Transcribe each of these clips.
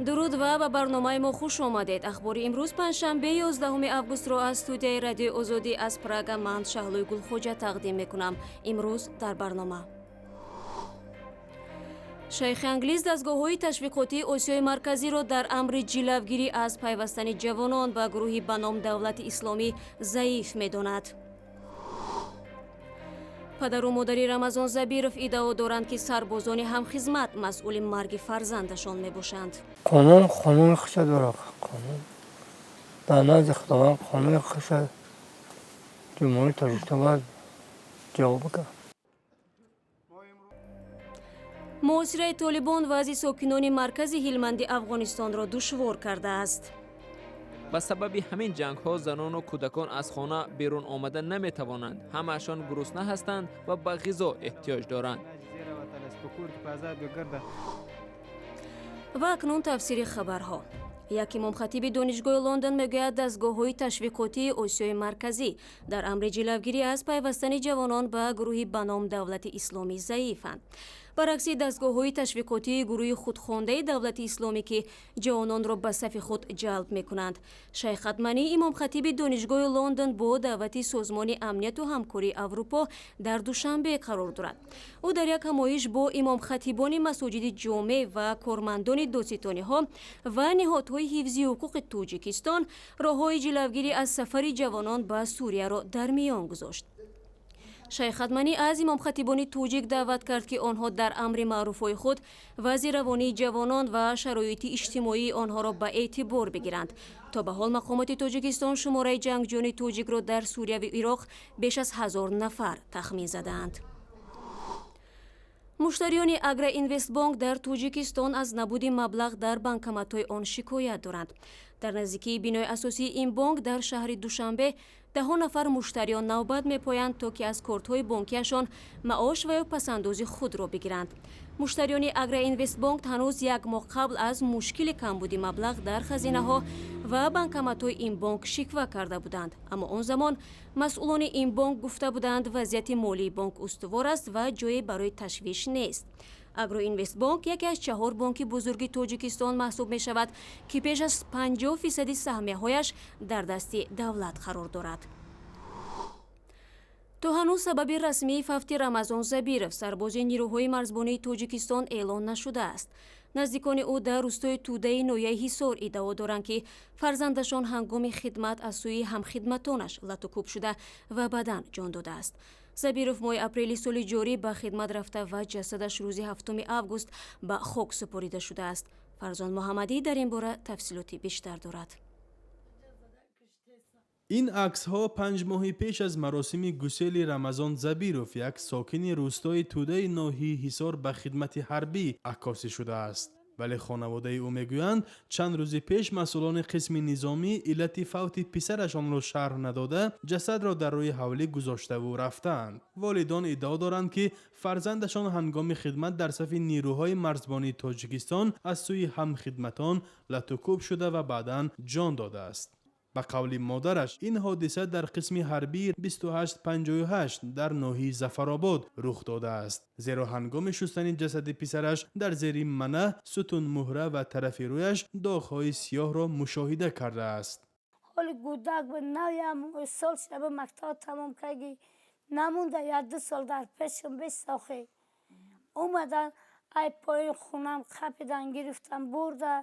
Дуруд ва ба барномаи мо хуш омадед. Ахбори имрӯз, панҷшанбе, 11 августро аз студияи Радиои Озодӣ аз Прага ман, Шаҳлои Гулхоҷа, тақдим мекунам. Имрӯз дар барнома: Шайхи англис дастгоҳҳои ташвиқотии Осиёи Марказиро дар амри ҷилавгирӣ аз пайвастани ҷавонон ба гурӯҳи ба ном Давлати Исломӣ заиф медонад. Падару модари Рамазон Забиров иддао доранд, ки сарбозони ҳамхизмат масъули марги фарзандашон мебошанд. Қонун қонуни хуша дорад. Қонун дар назди Худованд қонуни хуша Ҷумҳурии Тоҷикистон бояд ҷавоб бикунад. Муҳосираи Толибон вазъи сокинони маркази Ҳилманди Афғонистонро душвор кардааст. Ба сабаби ҳамин ҷангҳо занону кӯдакон аз хона берун омада наметавонанд. Ҳамаашон гурусна ҳастанд ва ба ғизо эҳтиёҷ доранд. Ва акнун тафсири хабарҳо. Як имомхатиби Донишгоҳи Лондон мегӯяд, дастгоҳҳои ташвиқотии Осиёи Марказӣ дар амри ҷилавгирӣ аз пайвастани ҷавонон ба гурӯҳи ба ном Давлати Исломӣ заифанд, баръакси дастгоҳҳои ташвиқотии гурӯҳи худхондаи Давлати Исломӣ, ки ҷавононро ба сафи худ ҷалб мекунанд. Шайх Атманӣ, имомхатиби Донишгоҳи Лондон, бо даъвати Созмони амнияту ҳамкории Аврупо дар Душанбе қарор дорад. Ӯ дар як ҳамоиш бо имомхатибони масоҷиди ҷомеъ ва кормандони додситониҳо ва ниҳодҳои ҳифзи ҳуқуқи Тоҷикистон роҳҳои ҷилавгирӣ аз сафари ҷавонон ба Сурияро дар миён гузошт. Шайх Атманӣ аз имомхатибони тоҷик даъват кард, ки онҳо дар амри маъруфҳои худ вазъи равонии ҷавонон ва шароити иҷтимоии онҳоро ба эътибор бигиранд. То ба ҳол мақомоти Тоҷикистон шумораи ҷангҷӯёни тоҷикро дар Сурияву Ироқ беш аз 1000 нафар тахмин задаанд. Муштариёни Агроинвестбонк дар Тоҷикистон аз набуди маблағ дар банкоматҳои он шикоят доранд. Дар наздикии бинои асосии ин бонк дар шаҳри Душанбе даҳо нафар муштариён навбат мепоянд, то ки аз кортҳои бонкиашон маош ва ё пасандози худро бигиранд. Муштариёни Агроинвестбонк ҳанӯз як моҳ қабл аз мушкили камбуди маблағ дар хазинаҳо ва банкоматҳои ин бонк шиква карда буданд, аммо он замон масъулони ин бонк гуфта буданд, вазъияти молии бонк устувор аст ва ҷое барои ташвиш нест. Агроинвестбонк яке аз чаҳор бонки бузурги Тоҷикистон маҳсуб мешавад, ки беш аз 50 фисади саҳмияҳояш дар дасти давлат қарор дорад. То ҳанӯз сабаби расмии фавти Рамазон Забиров, сарбози нирӯҳои марзбонии Тоҷикистон, эълон нашудааст. Наздикони ӯ дар рӯстои Тӯдаи ноҳияи Ҳисор иддао доранд, ки фарзандашон ҳангоми хидмат аз сӯи ҳамхидматонаш латукӯб шуда ва баъдан ҷон додааст. Забиров моҳи апрели соли ҷорӣ ба хидмат рафта ва ҷасадаш рӯзи 7 август ба хок супорида шудааст. Фарзон Муҳаммадӣ дар ин бора тафсилоти бештар дорад. Ин аксҳо 5 моҳи пеш аз маросими гусели Рамазон Забиров, як сокини рӯстои Тӯдаи ноҳияи Ҳисор, ба хидмати ҳарбӣ аккосӣ шудааст. Вале хонаводаи ӯ мегӯянд, чанд рӯзи пеш масъулони қисми низомӣ иллати фавти писарашонро шарҳ надода, ҷасадро дар рӯи ҳавлӣ гузоштаву рафтаанд. Волидон иддао доранд, ки фарзандашон ҳангоми хидмат дар сафи нирӯҳои марзбонии Тоҷикистон аз сӯи ҳамхидматон латукӯб шуда ва баъдан ҷон додааст. Ба қавли модараш, ин ҳодиса дар қисми ҳарбии 2858 дар ноҳияи Зафаробод рух додааст, зеро ҳангоми шустани ҷасади писараш дар зери манаҳ, сутунмуҳра ва тарафи рӯяш доғҳои сиёҳро мушоҳида кардааст. Ҳоли гудак буд, навям сол шуда, мактаб тамом карди, намонда як ду сол дар пешам бисохӣ. Омадан, ай поин хунам қапидан, гирифтан, бурда.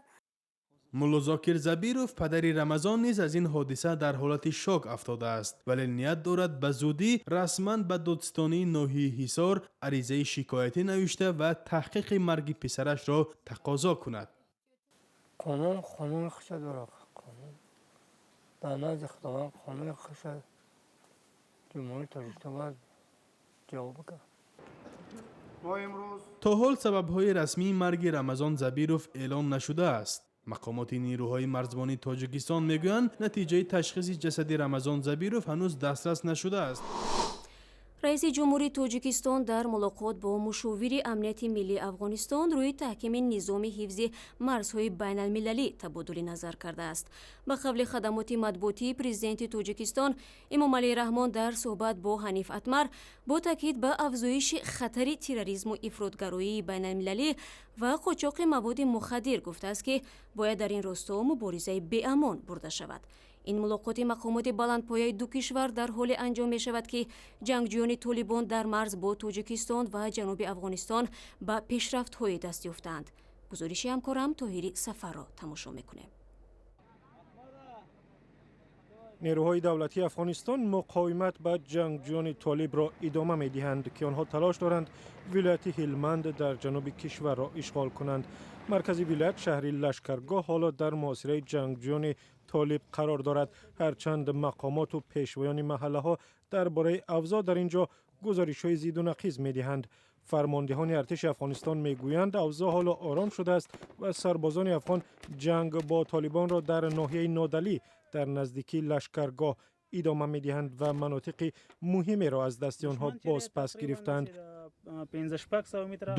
Муллозокир Забиров, падари Рамазон, низ аз ин ҳодиса дар ҳолати шок афтодааст, вале ният дорад ба зудӣ расман ба додситонии ноҳияи Ҳисор аризаи шикоятӣ навишта ва таҳқиқи марги писарашро тақозо кунад. Қонун қонуни хуша дорад. Қонун дар назди Худованд қонуни хуша Ҷумҳурии Тоҷикистон бояд ҷавоб бикунад. То ҳол сабабҳои расмии марги Рамазон Забиров эълон нашудааст. Мақомоти нирӯҳои марзбонии Тоҷикистон мегӯянд, натиҷаи ташхиси ҷасади Рамазон Забиров ҳанӯз дастрас нашудааст. Раиси Ҷумҳурии Тоҷикистон дар мулоқот бо мушовири амнияти миллии Афғонистон рӯи таҳкими низоми ҳифзи марзҳои байналмилалӣ табодули назар кардааст. Ба қавли хадамоти матбуотии президенти Тоҷикистон, Эмомалӣ Раҳмон дар суҳбат бо Ҳаниф Атмар бо таъкид ба афзоиши хатари терроризму ифротгароии байналмилалӣ ва қочоқи маводи мухаддир гуфтааст, ки бояд дар ин росто муборизаи беамон бурда шавад. Ин мулоқоти мақомоти баландпояи ду кишвар дар ҳоле анҷом мешавад, ки ҷангҷӯёни Толибон дар марз бо Тоҷикистон ва ҷануби Афғонистон ба пешрафтҳое даст ёфтаанд. Гузориши ҳамкорам Тоҳири Сафарро тамошо мекунем. Нерӯҳои давлатии Афғонистон муқовимат ба ҷангҷӯёни толибро идома медиҳанд, ки онҳо талош доранд вилояти Ҳилманд дар ҷануби кишварро ишғол кунанд. Маркази вилоят, шаҳри Лашкаргоҳ, ҳоло дар муҳосираи ҷангҷӯёни толиб қарор дорад, ҳарчанд мақомоту пешвоёни маҳаллаҳо дар бораи авзоъ дар ин ҷо гузоришҳои зиду нақиз медиҳанд. Фармондеҳони артиши Афғонистон мегӯянд, авзоъ ҳоло ором шудааст ва сарбозони афғон ҷанг бо толибонро дар ноҳияи Нодалӣ дар наздикии Лашкаргоҳ идома медиҳанд ва манотиқи муҳимеро аз дасти онҳо бозпас гирифтанд.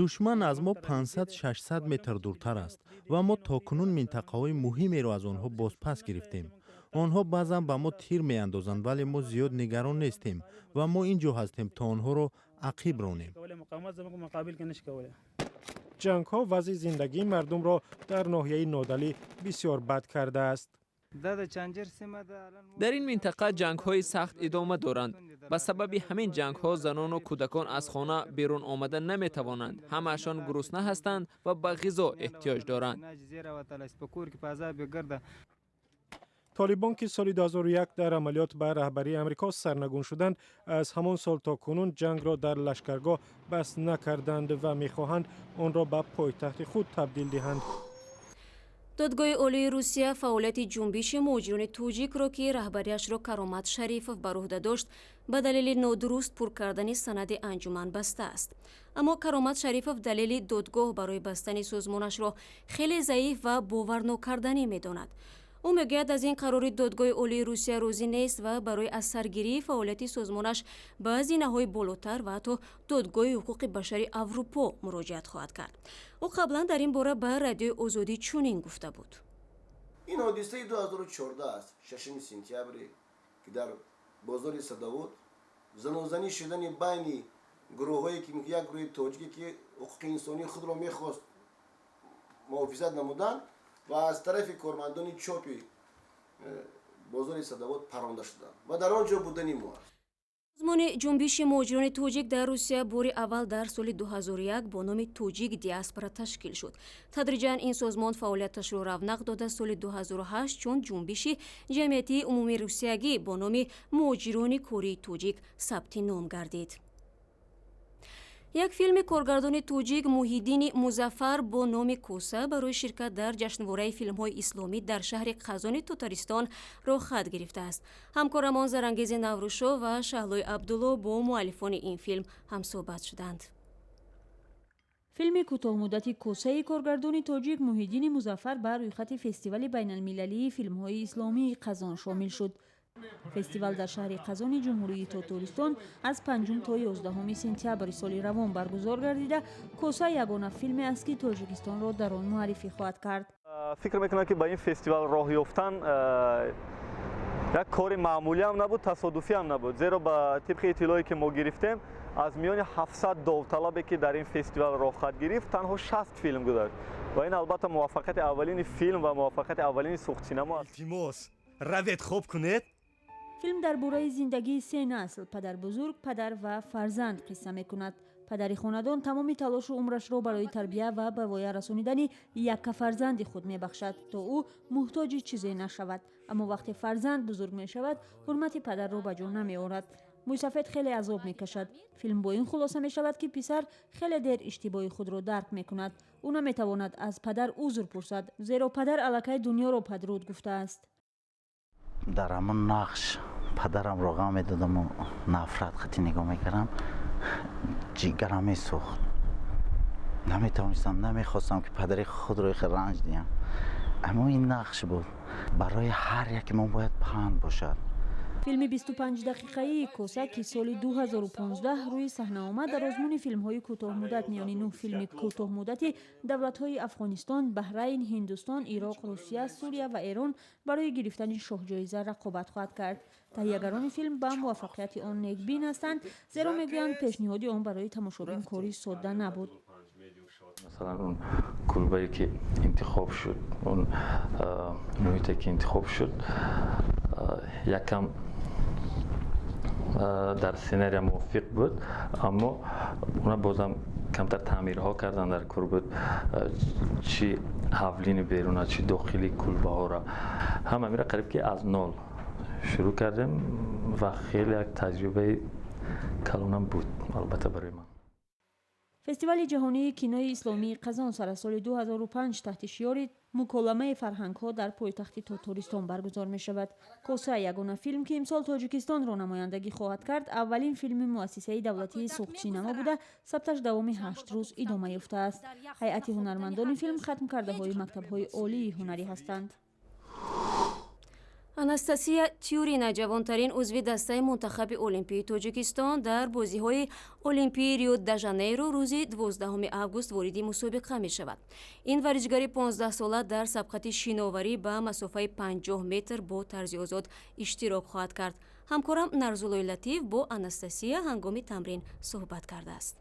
Душман аз мо 500-600 метр дуртар аст ва мо то кунун минтақаҳои муҳимеро аз онҳо бозпас гирифтем. Онҳо баъзан ба мо тир меандозанд, вале мо зиёд нигарон нестем ва мо ин ҷо ҳастем, то онҳоро ақиб ронем. Ҷангҳо вазъи зиндагии мардумро дар ноҳияи Нодалӣ бисёр бад кардааст. Дар ин минтақа ҷангҳои сахт идома доранд. Ба сабаби ҳамин ҷангҳо занону кӯдакон аз хона берун омада наметавонанд. Ҳамаашон гурусна ҳастанд ва ба ғизо эҳтиёҷ доранд. Толибон, ки соли 2001 дар амалиёт ба раҳбарии Амрико сарнагун шуданд, аз ҳамон сол то кунун ҷангро дар Лашкаргоҳ бас накарданд ва мехоҳанд онро ба пойтахти худ табдил диҳанд. Додгоҳи Олии Русия фаъолияти ҷунбиши муҳоҷирони тоҷикро, ки раҳбарияшро Каромат Шарифов бар уҳда дошт, ба далели нодуруст пур кардани санади анҷуман бастааст. Аммо Каромат Шарифов далели додгоҳ барои бастани созмонашро хеле заиф ва боварнокарданӣ медонад. Ӯ мегӯяд, аз ин қарори Додгоҳи Олии Русия розӣ нест ва барои аз саргирии фаъолияти созмонаш ба зинаҳои болотар ва ҳатто Додгоҳи ҳуқуқи башари Аврупо муроҷиат хоҳад кард. Ӯ қаблан дар ин бора ба Радиои Озодӣ чунин гуфта буд. Ин ҳодисаи 2014 аст, 6 сентябре, ки дар бозори Садовод занозанӣ шудани байни гурӯҳҳое, ки як гурӯҳи тоҷике, ки ҳуқуқи инсонии худро мехост муҳофизат намуданд, ва аз тарафи кормандони чопи бозори Садовод паронда шуданд ва дар он ҷо будани мо аст. Созмони ҷунбиши муҳоҷирони тоҷик дар Русия бори аввал дар соли 2001 бо номи Тоҷик Диаспора ташкил шуд. Тадриҷан ин созмон фаъолияташро равнақ дода, соли 2008 чун ҷунбиши ҷамъиятии умумирусиягӣ бо номи Муҳоҷирони кории тоҷик сабти ном гардид. Як филми коргардони тоҷик Муҳиддини Музаффар бо номи «Коса» барои ширкат дар ҷашнвораи филмҳои исломӣ дар шаҳри Қазони Тотаристон роҳхат гирифтааст. Ҳамкорамон Зарангези Наврӯзшо ва Шаҳлои Абдулло бо муаллифони ин филм ҳамсӯҳбат шуданд. Филми кӯтоҳмуддати «Косаи» коргардони тоҷик Муҳиддини Музаффар ба рӯйхати фестивали байналмилалии филмҳои исломии Қазон шомил шуд. Фестивал дар шаҳри Қазони Ҷумҳурии Тотористон аз 5 то 11 сентябри соли равон баргузор гардида, «Коса» ягона филме аст, ки Тоҷикистонро дар он муаррифӣ хоҳад кард. Фикр мекунам, ки ба ин фестивал роҳ ёфтан як кори маъмулиам набуд, тасодуфиам набуд, зеро ба тибқи иттилоъе, ки мо гирифтем, аз миёни 700 довталабе, ки дар ин фестивал роҳхат гирифт, танҳо 60 филм гузашт ва ин албатта муваффақияти аввалини филм ва муваффақияти аввалини Суғдсинамо аст. Илтимос, равед, хоб кунед. Филм дар бораи зиндагии се насл: падарбузург, падар ва фарзанд қисса мекунад. Падари хонадон тамоми талошу умрашро барои тарбия ва ба воя расонидани якка фарзанди худ мебахшад, то ӯ муҳтоҷи чизе нашавад. Аммо вақте фарзанд бузург мешавад, ҳурмати падарро ба ҷо намеорад. Мӯйсафед хеле азоб мекашад. Филм бо ин хулоса мешавад, ки писар хеле дер иштибоҳи худро дарк мекунад. Ӯ наметавонад аз падар узр пурсад, зеро падар аллакай дунёро падруд гуфтааст. Дар ҳамон нақш падарамро ғам медодаму нафрат хати нигоҳ мекардам, ҷигарам месӯхт. Наметавонистам, намехостам, ки падари худро хел ранҷ диҳам. Аммо ин нақш буд. Барои ҳар яке мо бояд панд бошад. Филми 25-дақиқаии «Коса», ки соли 2015 рӯи саҳна омад, дар озмуни филмҳои кӯтоҳмуддат миёни нӯҳ филми кӯтоҳмуддати давлатҳои Афғонистон, Баҳрайн, Ҳиндустон, Ироқ, Русия, Сурия ва Эрон барои гирифтани шоҳҷоиза рақобат хоҳад кард. Таҳиягарони филм ба муваффақияти он некбин ҳастанд, зеро мегӯянд, пешниҳоди он барои тамошобин кори содда набуд. Масалан, он кулбае ки интихоб шуд, он муҳите ки интихоб шуд, якам дар сценария мувофиқ буд, аммо она бозам камтар таъмирҳо кардан дар кор буд, чӣ ҳавлини беруна, чӣ дохили кулбаҳоро. Ҳама мира қариб ки аз нол шурӯъ кардем ва хеле як таҷрибаи калонам буд, албатта, барои ман. Фестивали ҷаҳонии кинои исломии Қазон сар аз соли 2005 таҳти шиёри «Муколамаи фарҳангҳо» дар пойтахти Тотористон баргузор мешавад. «Коса», ягона филм, ки имсол Тоҷикистонро намояндагӣ хоҳад кард, аввалин филми муассисаи давлатии Суғдсинамо буда, сабташ давоми 8 рӯз идома ёфтааст. Ҳайати ҳунармандони филм хатмкардаҳои мактабҳои олии ҳунарӣ ҳастанд. Анастасия Тюрина, ҷавонтарин узви дастаи мунтахаби олимпии Тоҷикистон, дар бозиҳои олимпии Рио де Жанейро рӯзи 12 август вориди мусобиқа мешавад. Ин варзишгари 15сола дар сабқати шиноварӣ ба масофаи 50 метр бо тарзи озод иштирок хоҳад кард. Ҳамкорам Нарзуллои Латиф бо Анастасия ҳангоми тамрин суҳбат кардааст.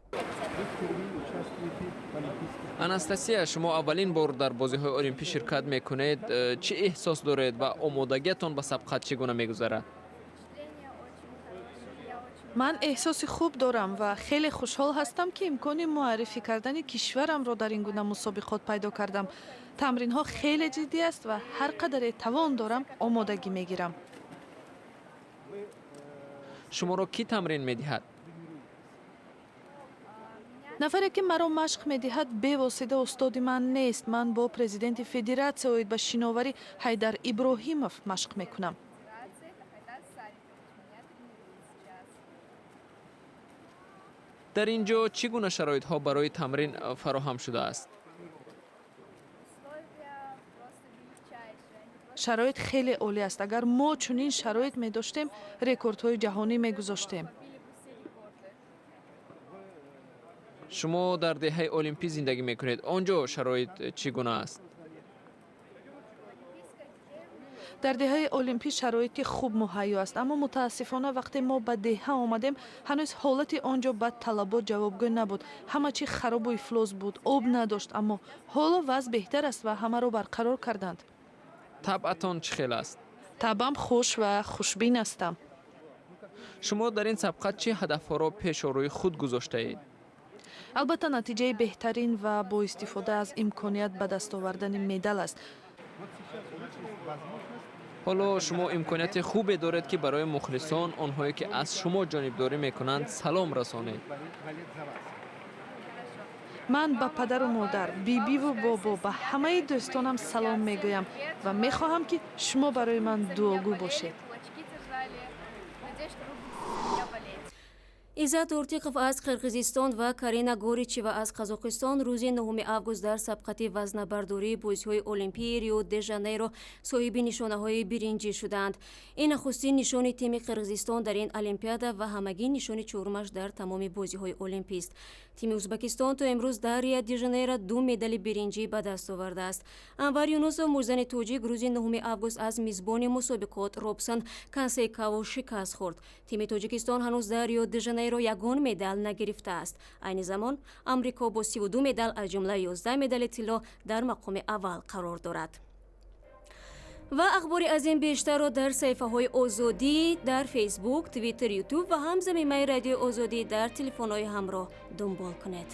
Анастасия, шумо аввалин бор дар бозиҳои олимпӣ ширкат мекунед. Чӣ эҳсос доред ва омодагиатон ба сабқат чӣ гуна мегузарад? Ман эҳсоси хуб дорам ва хеле хушҳол ҳастам, ки имкони муаррифӣ кардани кишварамро дар ин гуна мусобиқот пайдо кардам. Тамринҳо хеле ҷиддӣ аст ва ҳар қадаре тавон дорам, омодагӣ мегирам. Шуморо кӣ тамрин медиҳад? Нафаре, ки маро машқ медиҳад, бевосита устоди ман нест. Ман бо президенти федератсия оид ба шиноварӣ Ҳайдар Иброҳимов машқ мекунам. Дар ин ҷо чӣ гуна шароитҳо барои тамрин фароҳам шудааст? Шароит хеле олӣ аст. Агар мо чунин шароит медоштем, рекордҳои ҷаҳонӣ мегузоштем. Шумо дар деҳаи олимпӣ зиндагӣ мекунед. Он ҷо шароит чӣ гуна аст? Дар деҳаи олимпӣ шароити хуб муҳайё аст, аммо мутаассифона, вақте мо ба деҳа омадем, ҳанӯз ҳолати он ҷо ба талабот ҷавобгӯ набуд. Ҳама чӣ харобу ифлос буд, об надошт, аммо ҳоло вазъ беҳтар аст ва ҳамаро барқарор карданд. Табъатон чӣ хел аст? Табъам хуш ва хушбин ҳастам. Шумо дар ин сабқат чӣ ҳадафҳоро пеши рӯи худ гузоштаед? Албатта, натиҷаи беҳтарин ва бо истифода аз имконият ба даст овардани медал аст. Ҳоло шумо имконияти хубе доред, ки барои мухлисон, онҳое ки аз шумо ҷонибдорӣ мекунанд, салом расонед. Ман ба падару модар, бибиву бобо, ба ҳамаи дӯстонам салом мегӯям ва мехоҳам, ки шумо барои ман дуогӯ бошед. Иззат Ортиқов аз Қирғизистон ва Карина Горичева аз Қазоқистон рӯзи 9 август дар сабқати вазнабардории бозиҳои олимпии Рио де Жанейро соҳиби нишонаҳои биринҷӣ шуданд. Ин нахустин нишони тими Қирғизистон дар ин олимпиада ва ҳамагӣ нишони чорумаш дар тамоми бозиҳои олимпист. Тими Ӯзбекистон то имрӯз дар Рио де Жанейро ду медали биринҷӣ ба даст овардааст. Анвар Юнусов, муштзани тоҷик, рӯзи 9 август аз мизбони мусобиқот Робсон Консейкао шикаст хӯрд. Тими Тоҷикистон ҳанӯз дар Рио де Жанейро ягон медал нагирифтааст. Айни замон Амрико бо 32 медал, аз ҷумла 11 медали тилло, дар мақоми аввал қарор дорад. Ва ахбори аз ин бештарро дар саҳифаҳои Озодӣ дар Фейсбук, Твиттер, Ютуб ва ҳам замимаи Радиои Озодӣ дар телефонҳои ҳамроҳ дунбол кунед.